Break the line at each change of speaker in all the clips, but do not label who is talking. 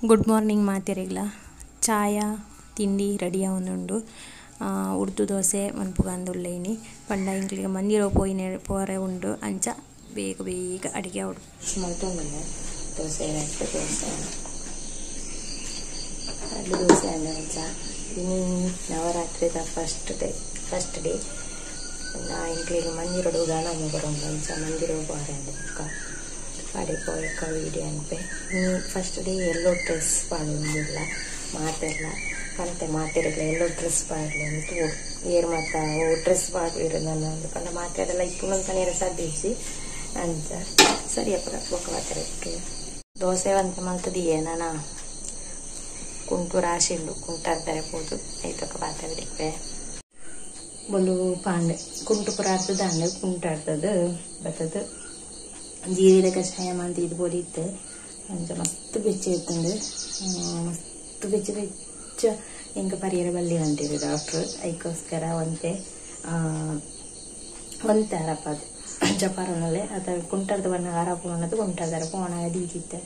Good morning ಮಾತೆರೆಗ್ಲ chai ತಿಂಡಿ ready ಆವೊಂದುಂಡು. ಉರ್ದು ದೋಸೆ ಮನ್ಪುಗಂದುಲ್ಲೇನಿ ಪಂಡ ಇಂಕ್ಲೆಗ್ ಮಂದಿರ ಪೋಯಿನೆ ಪೋರೆ ಉಂಡು ಅಂಚ ಬೇಗ ಬೇಗ ಅಡಿಗೆ ಆವೊಡು.
ಮಲ್ತೊಂದುಲ್ಲೆ ದೋಸೆ ರಡ್ಡ್ ದೋಸೆ ರಡ್ಡ್ ದೋಸೆ ಆಂಡ ಅಂಚ ಇನಿ ನವರಾತ್ರಿದ ಫಸ್ಟ್ ಡೇ ಇಂಕ್ಲೆಗ್ ಮಂದಿರಡು ಗಾನ ಮುಗರುಂಡು ಅಂಚ ಮಂದಿರ ಪೋರೆ ಉಂಡು ಬೊಕ್ಕ ಅಡೆ ಪೋಯಕ ವೀಡಿಯೋ ಅನ್ಪೆ. ಫಸ್ಟ್ ಡೇ ಎಲ್ಲೋ ಡ್ರೆಸ್ ಪಾಡೊಂದಿಲ್ಲ ಮಾತೆರ್ಲ ಪಂತೆ ಮಾತೆರೆಗ್ಲ ಎಲ್ಲೋ ಡ್ರೆಸ್ ಪಾಡ್ಲೆ ಅಂದ್ ತೂಡು ಏರ್ ಮಾತ ಓ ಡ್ರೆಸ್ ಪಾಡ್ವೆರ್ ನನ ಪಂಡ ಮಾತೆರೆಲ ಇಪ್ಪುನಂತನೇರ ಸಾಧ್ಯ ಇಜ್ಜಿ ಅಂಚ ಸರಿ ಅಪಗ ಬೊಕ್ಕ ಮಾತೆರೆಗ್ ದೋಸೆ ಒಂತೆ ಮಲ್ತ್ ದೀಯೆ ನನ ಕುಂಟು ರಾಶಿ ಉಂಡು ಕುಂಟಾರ್ದರೆ ಪೋದು ಐತೊಕ ಪಾತೆರಡಿಪ್ಪೆ ಬೊಲ್ಲು ಪಾಂಡೆ ಕುಂಟು ಪೂರ ಅರ್ಧದಾಂಡ್ ಕುಂಟು ಅರ್ಧದ್ ಬತ್ತದ್ ಜೀರಿದ ಕಷಾಯ ಮಲ್ತ್ ಇದು ಪೊಡಿತ್ತೆ ಅಂಚ ಮಸ್ತ್ ಬೆಚ್ಚ ಇತ್ತುಂಡು ಮಸ್ತ್ ಬೆಚ್ಚ ಬೆಚ್ಚ ಎಂಕ್ ಪರಿಯರ ಬಲ್ಲಿ ಅಂತೀರಿ ಡಾಕ್ಟ್ರ್ ಐಕೋಸ್ಕರ ಒಂತೆ ಒಂತೆ ಅರಪದು ಜಪಾರನಲ್ಲೇ ಅದ ಕುಂಟರ್ದ ಬಣ್ಣ ಅರಪು ಅನ್ನೋದು ಕುಂಟರ್ದಾರ ಪೋಣ ದೀಜಿತ್ತೆ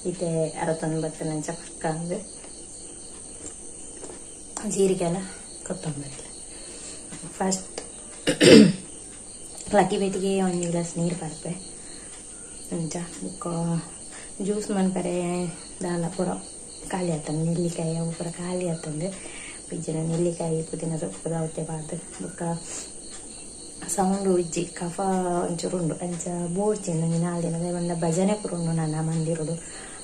ಇತ್ತೆ ಅರತೊಂದು ಬತ್ತನ ಅಂಚ ಪಕ್ಕ ಅಂದ್ ಜೀರಿಗೆ ಎಲ್ಲ ಕೊತ್ತಂಬರಿ ಫಸ್ಟ್ ಲಕ್ಕಿ ಬೇಟಿಗೆ ಒಂದು ಗ್ಲಾಸ್ ನೀರು ಪರ್ಪೆ ಅಂಚ ಬೊಕ್ಕ ಜ್ಯೂಸ್ ಮನ್ಪರೆ ದಾಲ ಪೂರ ಖಾಲಿ ಆತಂದು ನೆಲ್ಲಿಕಾಯಿ ಅವು ಪೂರ ಖಾಲಿ ಆತಂದು ಪಿಜ್ಜನ ನೆಲ್ಲಿಕಾಯಿ ಪುದೀನ ಸೊಪ್ಪು ಅವತ್ತೆ ಪಾರ್ದ್ ಬೊಕ್ಕ ಸೌಂಡು ಇಜ್ಜಿ ಕಫ ಒಂಚೂರು ಉಂಡು ಅಂಚ ಬೋಡ್ಚಿ ಒಂಜಿ ನಾಲ್ ದಿನ ಪಂಡ ಭಜನೆ ಪೂರ ಉಂಡು ನನ ಮಂದಿರಡು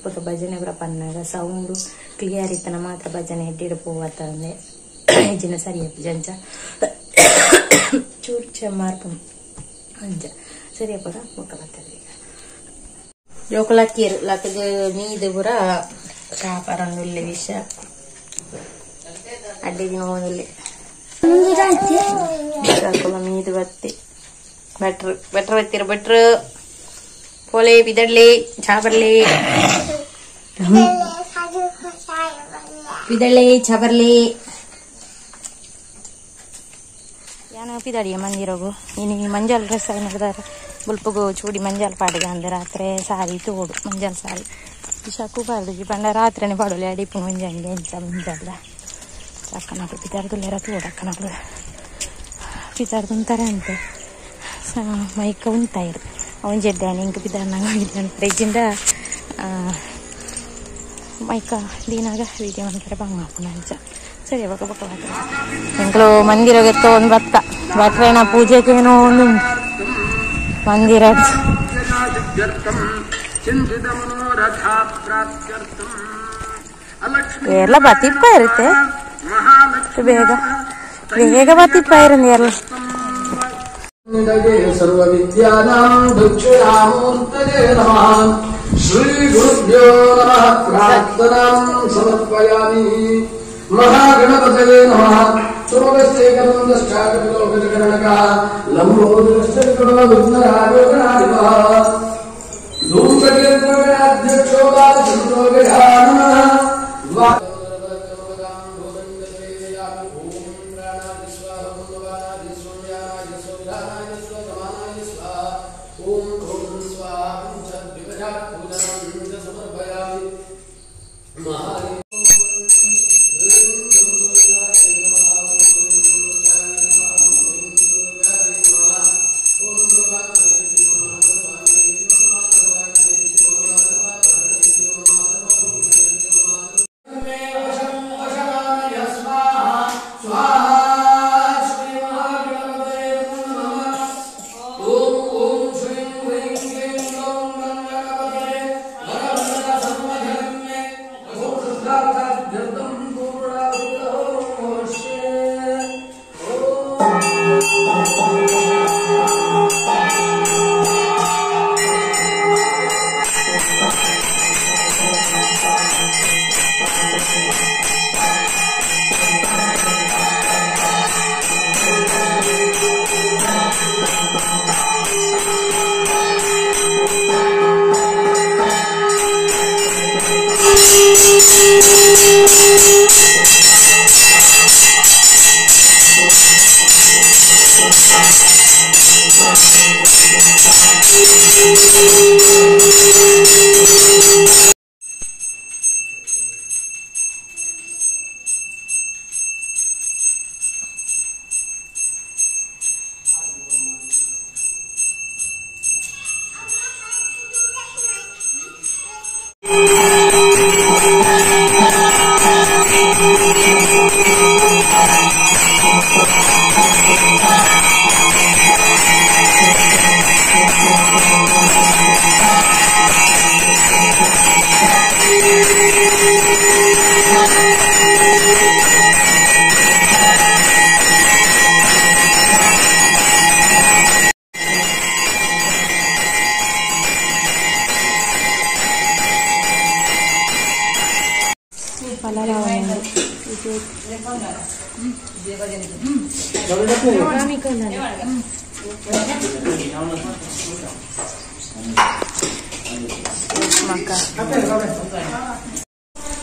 ಬೊಕ್ಕ ಭಜನೆ ಪೂರ ಪನ್ನಾಗ ಸೌಂಡು ಕ್ಲಿಯರ್ ಇತ್ತನ ಮಾತ್ರ ಭಜನೆ ಎಡ್ಡೆಡ್ ಪೋವತ್ತಂದೆ ಇಜ್ಜಿನ ಸರಿ ಆಪುಜಿ ಅಂಚ ಚೂರು ಚೆಮ್ಮಾರ್ಪುಂಡು ಅಂಚ ಸರಿ ಅಪಗ ಬೊಕ್ಕ ಬರ್ತದೆ. ಜೋಕು ಲಕ್ಕೀರು ಲಕ್ಕದ ಮೀದು ಪೂರ ಕಾಪರೊಂದುಲ್ಲೆ ವಿಷ ಅಡ್ಡೆ ದಿನ ಹೋಗುಲ್ಲೆ ಮೀದು ಬತ್ತಿ ಬಟ್ರು ಬಟ್ರು ಬತ್ತೀರ ಬಟ್ರು ಪೋಲೆ ಬಿದಡ್ಲಿ ಚಾಬರ್ಲಿ ಬಿದಳ್ಳಿ ಚಾಬರ್ಲಿ ಯಾನ ಪಿದಾಡಿಯ ಮಂದಿರಗು ಇನಿ ಮಂಜಲ್ ಡ್ರೆಸ್ ಆಗಿದ್ದಾರೆ ಬುಲ್ಪುಗು ಚೂಡಿ ಮಂಜಲ್ ಪಾಡುಗ ಅಂದ್ ರಾತ್ರೆ ಸಾರಿ ತೋಡು ಮಂಜಲ್ ಸಾರಿ ಇಶಾಕು ಪಾಡುಜಿ ಪಂಡ ರಾತ್ರೆನೆ ಪಾಡೊಲಿ ಅಡಿಪು ಮಂಜಂಗೆ ಎಂಚ ಮಂಜಲ್ಲ ಅಕ್ಕನಕುಲು ಪಿದಾಡ್ದುಲ್ಲೆರ ತೋಡು ಅಕ್ಕನಕುಲು ಪಿದಾಡ್ದುಂತಾರೆ ಅಂತೆ ಮೈಕ ಉಂತಾಯಿರು ಅವನ್ ಜಡ್ಡೆ ಇಂಕ್ ಪಿದಾಡ್ನಾಗ ಇಜ್ಜಿಂಡ ಮೈಕ ದೀನಾಗ ವೀಡಿಯೋ ಮನ್ಪರೆ ಬಂಗ ಆಪುಂಡು ಅಂಚ ಸರಿ ಬೊಕ್ಕ ಬೊಕ್ಕ ಎಂಕ್ಲು ಮಂದಿರಗ್ ಒಂದು ಬತ್ತ ಭಟ್ರೇನ ಪೂಜೆಗೇನೋ ಒಂದು ಮಂದಿರ ಎಲ್ಲ ಬತ್ತಿಪ್ಪ ಇರುತ್ತೆ ಬೇಗ ಬೇಗ ಬತ್ತಿಪ್ಪ ಇರಂದು ಎಲ್ಲ.
ಸರ್ವವಿದ್ಯಾನಾಂ ದಕ್ಷಿಣಾಮೂರ್ತಯೇ ನಮಃ ಶ್ರೀ ಗುರುಭ್ಯೋ ನಮಃ ಪ್ರಾರ್ಥನಾಂ ಸಮರ್ಪಯಾಮಿ. ಮಹಾಗಣಪತಯೇ ನಮಃ. ಸುಮಗಶ್ಚೇಕದಂದಶ್ಚಾಕಪಿಲೋಕಜಗಣಕಃ ಲಂಬೋದರಶ್ಚ ವಿಘ್ನರಾಜೋ ಗಣಾಧಿಪಃ ಧೂಮ್ರಕೇಂದ್ರಗಣಾಧ್ಯಕ್ಷೋ ಬಾಲಚಂದ್ರೋ ಗಜಾನನಃ.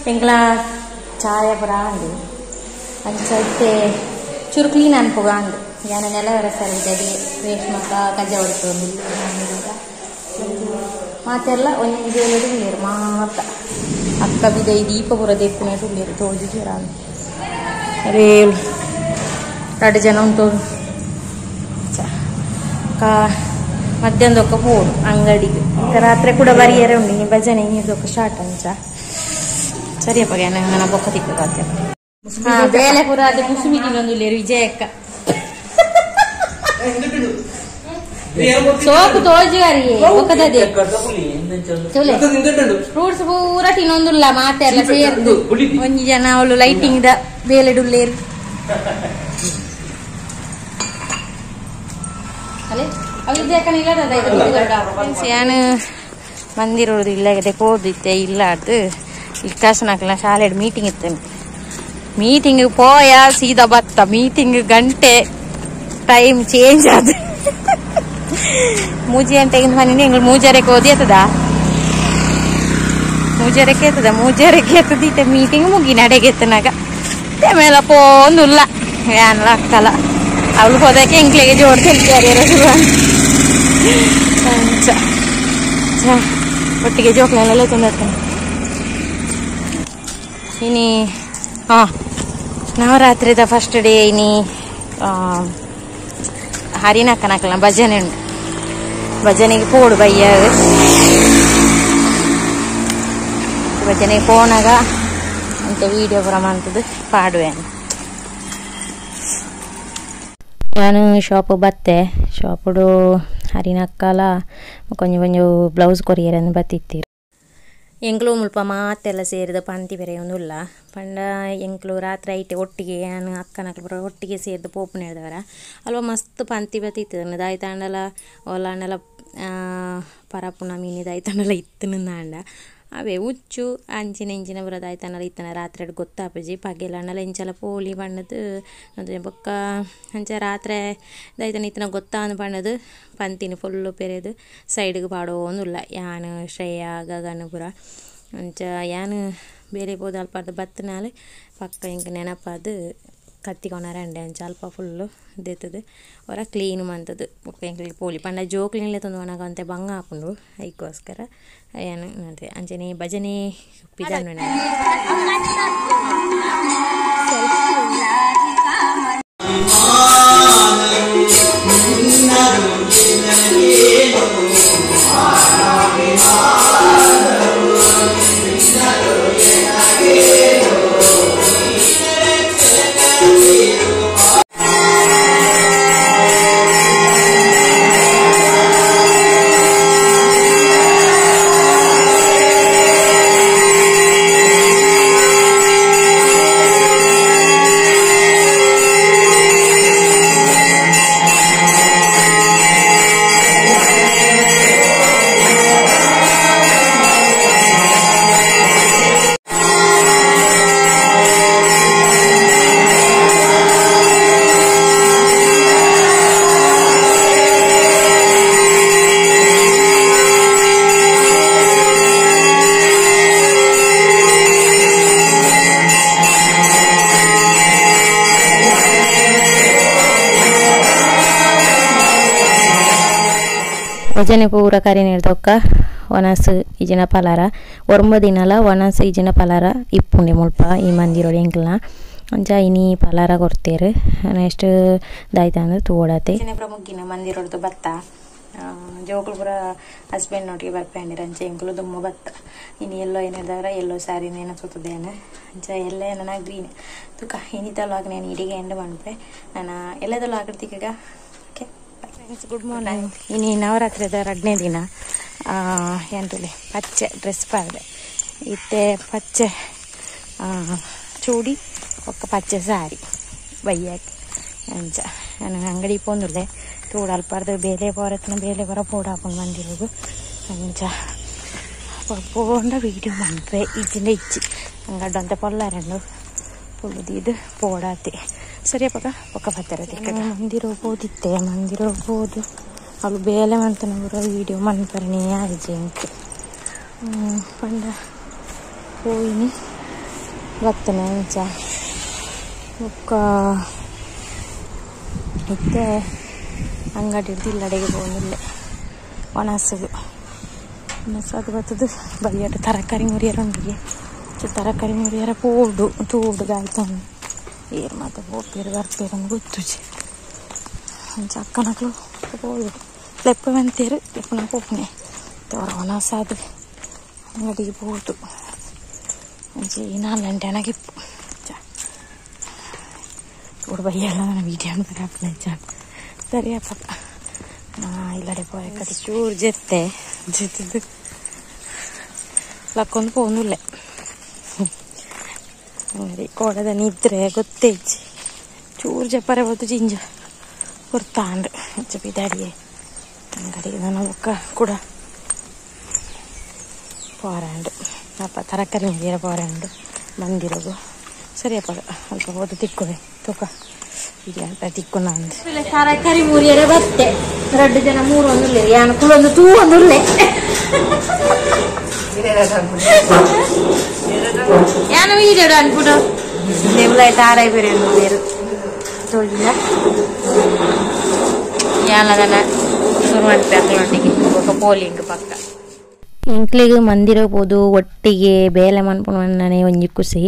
ಎಂಗ್ಲ ಚಾಯ ಪುರ ಅಂಚ ಇತ್ತೆ ಚೂರು ಕ್ಲೀನ್ ಅನ್ಪುಗ ಅಂದು ಯಾನ ನೆಲ ಸರಿದಡಿ ರೇಷ್ಮಕ ಕಜ್ಜ ಹೊಡಿತು ಮಾತೆಲ್ಲ ಒಂಜೊಂಜಿ ಬೇಲೆಡ್ ಉಲ್ಲೆರ್ ಮಾತ ಅಕ್ಕ ಬಿದೈ ದೀಪ ಪೂರ ದೆಪ್ಪುನೆಟ್ ಉಲ್ಲೆರ್ ತೋಜುಜೆರ್ ರೇಲ್ ರಡ್ಡ್ ಜನ ಉಂಟು ಮಧ್ಯಾಹ್ನದೊಕ್ಕ ಪೋಡು ಅಂಗಡಿಗೆ ರಾತ್ರಿ ಕೂಡ ಬರಿಯರೆ ಉಂಡು ಇನಿ ಭಜನೆ ಇನ್ನಿದೊಕ್ಕ ಸ್ಟಾರ್ಟ್ ಅಂಚ ಸರಿಯಪ್ಪ ನನ್ನ ಬೊಕ್ಕ ತಿಕ್ಕ ಬೇಲೆ ಪೂರ ಅದು ಕುಸುಮಿ ತಿನ್ನೊಂದುಲ್ಲೆರ್ ವಿಜಯಕ್ಕ ಸೋಕು ತೋಜುಗಾರಿ ಬೊಕ್ಕದದೆ ಫ್ರೂಟ್ಸ್ ಪೂರ ತಿನ್ನೊಂದುಲ್ಲ ಮಾತೆಲ್ಲ ಸೇರ್ದು ಒಂಜಿ ಜನ ಅವಳು ಲೈಟಿಂಗ್ the ಬೇಲೆಡುಲ್ಲೇರು ಯಾನು ಮಂದಿರ ಇಲ್ಲಗದೆ ಹೋದಿತ್ತೆ ಇಲ್ಲ ಅದು ವಿಕಾಸನಾಕಲ ಶಾಲೆ ಮೀಟಿಂಗ್ ಇತ್ತು. ಮೀಟಿಂಗ್ ಪೋಯ ಸೀದಾ ಬತ್ತ ಮೀಟಿಂಗ್ ಗಂಟೆ ಟೈಮ್ ಚೇಂಜ್ ಆದ ಮೂಜಿ ಗಂಟೆಗೆ ಮನೆ ಎಂಗಳು ಮೂಜರೆಗೆ ಓದಿ ಆತದ ಮೂಜರೆಗೆ ಆತದ ಮೂಜರೆಗೆ ಆತದ ಇತ್ತೆ ಮೀಟಿಂಗ್ ಮುಗಿ ನಡೆಗೆ ಎತ್ತನಾಗ ಆಮೇಲೆ ಪೋಂದುಲ್ಲ ಯಾನಲ ಅಕ್ಕಲ ಅವಳು ಹೋದಕ್ಕೆ ಎಂಕ್ಲೆಗೆ ಜೋಡ್ ತೆಲ್ತಾರೆ ಒಟ್ಟಿಗೆ ಜೋಕ್ಲೆಲ್ಲ ತಂದ ಇನಿ ಹಾ ನವರಾತ್ರಿದ ಫಸ್ಟ್ ಡೇ ಇನಿ ಹರಿನಕ್ಕನಕ್ಕಲ ಭಜನೆ ಉಂಟು. ಭಜನೆಗೆ ಪೋಡು ಬಯ್ಯ ಭಜನೆಗೆ ಪೋನಾಗ ಅಂತ ವೀಡಿಯೋ ಪೂರ ಮಂತದ್ದು ಪಾಡುವೆ. ನಾನು ಶಾಪ್ ಬತ್ತೆ ಶಾಪುಡು ಹರಿನಕ್ಕಲ ಕೊಂಚ ಕೊಂಚ ಬ್ಲೌಸ್ ಕೊರಿಯರನ್ನು ಬತ್ತಿತ್ತೀರು. ಎಂಕ್ಲು ಮುಲ್ಪ ಮಾತೆಲ್ಲ ಸೇರಿದ ಪಂತಿ ಬೇರೆ ಒಂದುಲ್ಲ ಪಂಡ ಎಂಕ್ಲು ರಾತ್ರಿ ಐಟೆ ಒಟ್ಟಿಗೆ ನಾನು ಅಕ್ಕನಕ್ಲು ಪೂರ ಒಟ್ಟಿಗೆ ಸೇರಿದ ಪೋಪುನ ಹೇಳ್ದವರ ಅಲ್ವ ಮಸ್ತ್ ಪಂತಿ ಬತ್ತಿತ್ತು ದಾಯ್ತಾಂಡಲ ಓಲಾಂಡಲ ಪರಪುನ ಮೀನಿ ದಾಯ್ತಾಂಡಲ ಇತ್ತನಂದಾಂಡ ಅವೇ ಉಚ್ಚು ಅಂಚಿನ ಇಂಚಿನ ಪೂರ ದಾಯ್ತಾಂಡಲ ಇತ್ತನ ರಾತ್ರಿ ಗೊತ್ತಾಪಜಿ ಪಗೆಲಾಂಡಲ ಇಂಚಲ ಪೋಲಿ ಬಣ್ಣದ ಬೊಕ್ಕ ಅಂಚ ರಾತ್ರಿ ದಾಯ್ತಾನ ಇತ್ತನ ಗೊತ್ತಾಂದು ಬಣ್ಣದ ಪಂತಿನ ಫುಲ್ಲು ಪೆರೆದು ಸೈಡ್ಗೆ ಪಾಡೋಂದುಲ್ಲ ಯಾನು ಶ್ರೇಯ ಗಗನ ಪೂರ ಅಂಚ ಯಾನು ಬೇರೆ ಪೋದು ಅಲ್ಪ ಬತ್ತನಾಲೆ ಪಕ್ಕ ಇಂಕ ನೆನಪಾದು ಕತ್ತಿಕೊನಾರ ಅಂಡೆ ಅಂಚ ಅಲ್ಪ ಫುಲ್ಲು ದೆತ್ತದು ಹೊರ ಕ್ಲೀನ್ ಮಂತದ್ದು ಬೊಕ್ಕ ಎಂಕ್ಲಿಗೆ ಪೋಲಿ ಪಂಡ ಜೋಕ್ಲಿನ್ಲೆ ತಂದು ಒಣಗ ಅಂತೆ ಬಂಗ ಹಾಕೊಂಡು ಐಕ್ಕೋಸ್ಕರ ಏನು ಅಂತೆ ಅಂಚನೆ ಭಜನೆ ಪಿದಾನು. ಭಜನೆ ಪೂರ ಕರಿ ನೀಡ್ದೊಕ್ಕ ಒಣಸು ಇಜಿನ ಪಲಾರ ಒರ್ಂಬ ದಿನಲ ಒಣಸು ಇಜಿನ ಪಲಾರ ಇಪ್ಪುಂಡೆ ಮುಲ್ಪ ಈ ಮಂದಿರೋಡು ಎಂಕ್ಲನ ಅಂಚ ಇನಿ ಪಲಾರ ಕೊಡ್ತೇರು ನೆಕ್ಸ್ಟ್ ದಾಯ್ತಂದು ತೋಡತೆ. ಮುಗ್ಗಿನ ಮಂದಿರೋಡ್ದು ಬತ್ತ ಜೋಕುಲು ಪೂರ ಹಸ್ಬೆಂಡ್ ನೊಟ್ಟಿಗೆ ಬರ್ಪೇಂಡಿರ ಅಂಚ ಎಂಕುಲು ದುಮ್ಮು ಬತ್ತ ಇನಿ ಎಲ್ಲೋ ಏನಿದ್ದಾರ ಎಲ್ಲೋ ಸ್ಯಾರಿ ನೇನ ಸುತ್ತದೇನೆ ಅಂಚ ಎಲ್ಲ ನನ್ನ ಗ್ರೀನ್ ತುಕ ಇನಿತಲ್ವಾಗ ನಾನು ಇಡಿಗೆ ಎಂಡ್ ಮನ್ಪೆ ನಾನು ಎಲ್ಲದಲ್ಲೂ ಆಗಿರ್ತೀಗ. Okay friends, good morning. ಇನಿ ನವರಾತ್ರಿದ ರಡ್ನೇ ದಿನ. ಎಂತುಲೆ ಪಚ್ಚೆ ಡ್ರೆಸ್ ಪಾಡ್ದೆ ಇತ್ತೆ ಪಚ್ಚೆ ಚೂಡಿ ಒಕ್ಕ ಪಚ್ಚೆ ಸಾರಿ ಬಯ್ಯಾಕೆ ಅಂಚ ನಾನು ಅಂಗಡಿ ಪೋಂದುಲ್ಲೆ ತೋಡು ಅಲ್ಪಾರ್ದು ಬೇಲೆ ಪೋರತ್ನ ಬೇಲೆ ಬರ ಪೋಡಾಪುಂಡು ಮಂದಿರೋಗು ಅಂಚ ಪೋಂಡ ವೀಡಿಯೋ ಮನ್ಪೆ ಇಜ್ಜಿಂದ ಇಜ್ಜಿ ಅಂಗಡ್ಡಂತ ಪೊಲ್ಲಾರಂಡು ಪೊಳ್ಳುದೀದು ಪೋಡಾತೆ ಸರಿಯಪ್ಪಗ ಪೊಕ್ಕ ಬತ್ತರ ಮಂದಿರ ಹೋದಿತ್ತೆ ಮಂದಿರ ಹೋದು ಅವು ಬೇಲೆ ಮಂತನ ಪೂರ ವೀಡಿಯೋ ಮನ್ಪರಣೆ ಆಯ್ಜಿ ಎಂಕ್ ಪಂಡ ಪೋಯಿನಿ ಬತ್ತನೆ ಅಂಚ ಬೊಕ್ಕ ಇತ್ತೆ ಅಂಗಡಿ ಇಲ್ಲಡೆಗೆ ಪೋಂದಿಲ್ಲೆ ಒಣಸುಗು ಒಣಸು ಅದು ಬತ್ತದು ಬಯ್ಯಟ ತರಕಾರಿ ಮುರಿಯರ ಉಂಡಿಗೆ ತರಕಾರಿ ಮುರಿಯರ ಪೋಡು ತೋಡು ದಾಯ್ತಾನೆ ಏರು ಮಾತ ಪೋಪೇರು ಬರ್ಪೇರು ಗೊತ್ತುಜಿ ಅಂಚ ಅಕ್ಕನಕ್ಲು ಪೋಡು ಲೆಪ್ಪ ಮಂತೇರು ಲೆಪ್ಪನ ಪೋಪುನೆ ತೋರ ಒಣಸಾದು ಅಂಗಡಿಗೆ ಪೋದು ಅಂಚೆ 4 ಗಂಟೆ ಅಣಗಿಪ್ಪು ತೋಡು ಬಯ್ಯಲ್ಲ ನನ್ನ ವೀಡಿಯೋ ಬರಪ್ಪನ ಸರಿಯಪ್ಪ. ಇಲ್ಲಡೆ ಪೋರೆ ಕಡೆ ಚೂರು ಜೆತ್ತೆ ಜೆತ್ತದು ಲಕ್ಕೊಂದು ಪೋನುಲ್ಲೆ ಅಂಗಡಿ ಕೋಡದ ನಿದ್ರೆ ಗೊತ್ತೇ ಇಜ್ಜಿ ಚೂರು ಜಪ್ಪರೆ ಹೋತು ಜಿಂಜ ಕೊರ್ತಾಂಡು ಅಂಚ ಪಿದಾಡಿಯೇ ಅಂಗಡಿಗೆ ನಾನು ಬೊಕ್ಕ ಕೂಡ ಪೋರಾಂಡು ಅಪ್ಪ ತರಕಾರಿ ಮುಗಿಯರ ಪೋರಾಂಡು ಮಂದಿರೋಗು ಸರಿಯಪ್ಪ ಅಲ್ಪ ಹೋದ ತಿಕ್ಕುವೆ ತೂಕ ತಿಕ್ಕು ತರಕಾರಿ ಮುರಿಯರೆ ಬತ್ತೆ 2 ಜನ 3 ಒಂದುಲ್ಲೆ ಯಾನು ಕುಲೊಂದು ತೂ ಒಂದುಲ್ಲೆ ಯಾನು ವೀಡಿಯೋ ಅನ್ಬಿಡು ದೇವಲಾಯ್ ತಾರಾಯಿ ಬೇರೆ ಬೇರು ತೋಜಿಲ್ಲ ಯಾನದನ ಶುರು ಮಾಡ್ತೆ ಅಕ್ಲೊಟ್ಟಿಗೆ ಬೊಕ್ಕ ಪೋಲಿಂಗ್ ಪಕ್ಕ ಎಂಕ್ಲೆಗ್ ಮಂದಿರ ಪೋದು ಒಟ್ಟಿಗೆ ಬೇಲೆ ಮನ್ಪುನ ಒಂಜಿ ಖುಷಿ.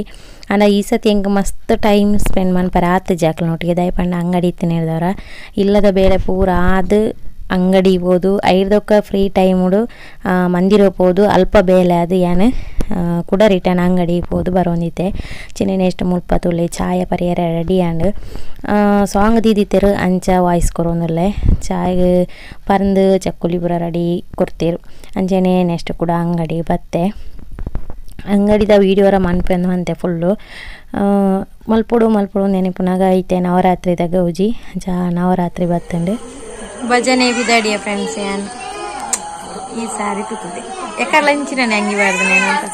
ಅಂಡ ಈ ಸತಿ ಎಂಕ್ ಮಸ್ತ್ ಟೈಮ್ ಸ್ಪೆಂಡ್ ಮನ್ಪರೆ ಆತ್ ಜಾಕ್ಲನೊಟ್ಟಿಗೆ ದಾಯೆ ಪಂಡ ಅಂಗಡಿ ಇತ್ತಿನ ಹಿಡ್ದವ್ರ ಇಲ್ಲದ ಬೇಲೆ ಪೂರ ಆದ್ ಅಂಗಡಿ ಪೋದು ಐರ್ದೊಕ್ಕ ಫ್ರೀ ಟೈಮುಡು ಮಂದಿರ ಪೋದು ಅಲ್ಪ ಬೇಲೆ ಅದು ಯಾನ್ ಕೂಡ ರಿಟರ್ನ್ ಅಂಗಡಿ ಪೋದು ಬರೋಂದಿತ್ತೆ. ಚಿನ್ನ ನೆಕ್ಸ್ಟ್ ಮುಲ್ಪ ತುಲೆ ಚಾಯ ಪರಿಯರ ರೆಡಿ ಆಂಡ್ ಸಾಂಗ್ ದೀದಿತ್ತೆರು ಅಂಚ ವಾಯ್ಸ್ ಕೊರೊಂದುಲ್ಲೆ ಚಾಯ್ ಪರಂದು ಚಕ್ಕುಲಿ ಪೂರ ರೆಡಿ ಕೊಡ್ತೇರು. ಅಂಚನೆ ನೆಕ್ಸ್ಟ್ ಕೂಡ ಅಂಗಡಿ ಬತ್ತೆ ಅಂಗಡಿದ ವೀಡಿಯೋರ ಮನ್ಪೆಂದು ಅಂತೆ ಫುಲ್ಲು ಮಲ್ಪೊಡು ಮಲ್ಪೊಡು ನೆನಪುನಾಗ ಐತೆ ನವರಾತ್ರಿದ ಗೌಜಿ ಅಂಚ ನವರಾತ್ರಿ ಬತ್ತಂಡು ಭಜನೆ ಬಿದಾಡಿಯ ಫ್ರೆಂಡ್ಸ್ ಯಾನ್ ಈ ಸಾರಿ ತುತ್ತದೆ ಯಾಕಲ್ಲ ಇಂಚಿನ ಅಂಗಿ ಬಾರ್ದು ನೇನಂತ.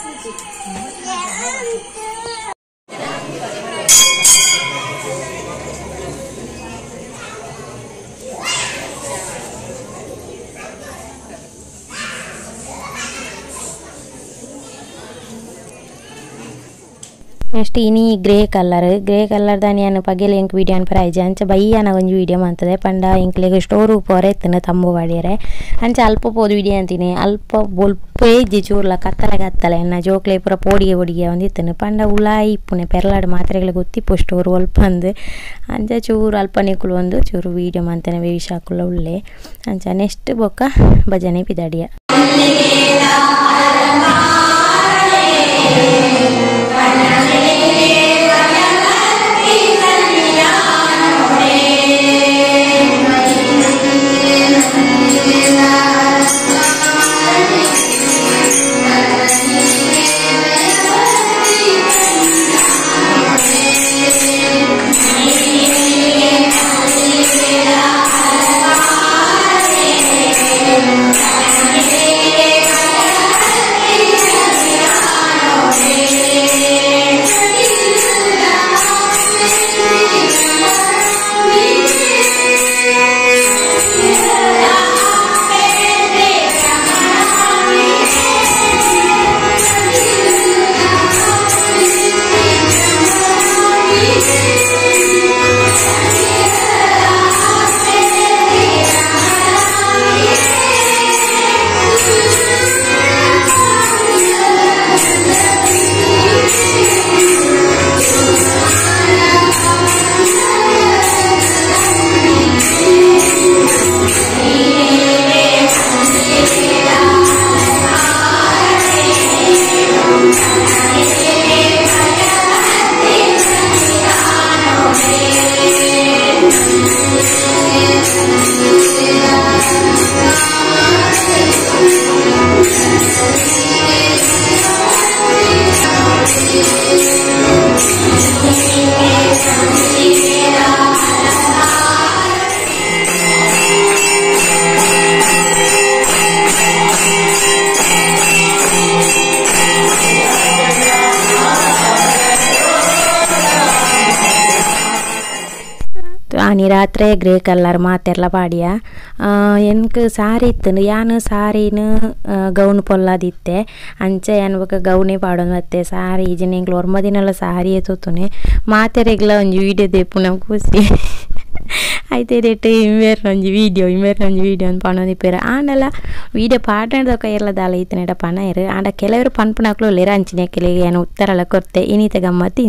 ನೆಕ್ಸ್ಟ್ ಇನಿ ಗ್ರೇ ಕಲರ್ ಗ್ರೇ ಕಲರ್ ದಾನಿ ಯಾನು ಪಗೆಲ್ ಎಂಕ್ ವೀಡಿಯೋ ಅನ್ಪರ ಆಯ್ಜಿ ಅಂಚ ಬಯ್ಯಾನ ಒಂಜಿ ವೀಡಿಯೋ ಮಂತದೆ ಪಂಡ ಎಂಕ್ಲೆಗ್ ಸ್ಟೋರ್ ಪೋರೆ ಇತ್ತಿನ ತಂಬು ವಾಡಿಯರೆ ಅಂಚ ಅಲ್ಪ ಪೋದು ವೀಡಿಯೋ ಅಂತೀನಿ ಅಲ್ಪ ಬೊಲ್ಪೇ ಇಜ್ಜಿ ಚೂರ್ಲ ಕತ್ತಲೆ ಕತ್ತಲೆ ಎನ್ನ ಜೋಕ್ಲೆ ಪೂರ ಪೋಡಿಗೆ ಪೋಡಿಗೆ ಒಂದಿತ್ತನು ಪಂಡ ಉಲಾಯಿ ಇಪ್ಪುನೆ ಪೆರ್ಲಾಡ್ ಮಾತ್ರೆಗಳು ಗೊತ್ತಿಪ್ಪು ಸ್ಟೋರ್ ಒಲ್ಪ ಅಂದ್ ಅಂಚ ಚೂರು ಅಲ್ಪ ನಿಕುಲು ಒಂದು ಚೂರು ವೀಡಿಯೋ ಮಂತನೆ ವೇಷಾಕುಲ ಉಲ್ಲೆ ಅಂಚ ನೆಕ್ಸ್ಟ್ ಬೊಕ್ಕ ಭಜನೆ ಪಿದಾಡಿಯ.
Yeah.
ಆನಿ ರಾತ್ರೆ ಗ್ರೇ ಕಲರ್ ಮಾತೆರ್ಲ ಪಾಡಿಯ. ಎಂಕ್ ಸಾರಿ ಇತ್ತುಂಡು, ಯಾನ್ ಸಾರಿನ್ ಗೌನ್ ಪೊಲ್ಲಾದಿತ್ತೆ, ಅಂಚ ಯಾನ್ ಬೊಕ ಗೌನೇ ಪಾಡೊಂದು ಬತ್ತೆ. ಸಾರಿ ಇಜ್ಜಿಂಡ ಎಂಕ್ಲ ಒರ್ಂಬ ದಿನಲ ಸಾರಿಯೇ ತೂತುನೆ. ಮಾತೆರೆಗ್ಲ ಒಂಜಿ ವೀಡಿಯೋ ದೆಪ್ಪುನ ಖುಷಿ ಐತೆ ಇಂಬೇರ್ನ ಒಂಜಿ ವೀಡಿಯೋ ಇಂಬೇರ್ನ ಒಂಜಿ ವೀಡಿಯೋ ಅಂದ್ ಪನೊಂದಿಪ್ಪೆರ್. ಆಂಡಲ ವೀಡಿಯೋ ಪಾಡ್ನದೊಕ ಏರ್ಲ ದಾಲ ಇತ್ತಿನೆಟ ಪನಯೆರ್. ಆಂಡ ಕೆಲವೆರ್ ಪನ್ಪುನಕುಲು ಉಲ್ಲೆರ್, ಅಂಚಿನ ಕೆಲೆಗ್ ಯಾನ್ ಉತ್ತರಲ ಕೊರ್ತೆ. ಇನಿತ ಗಮ್ಮತ್.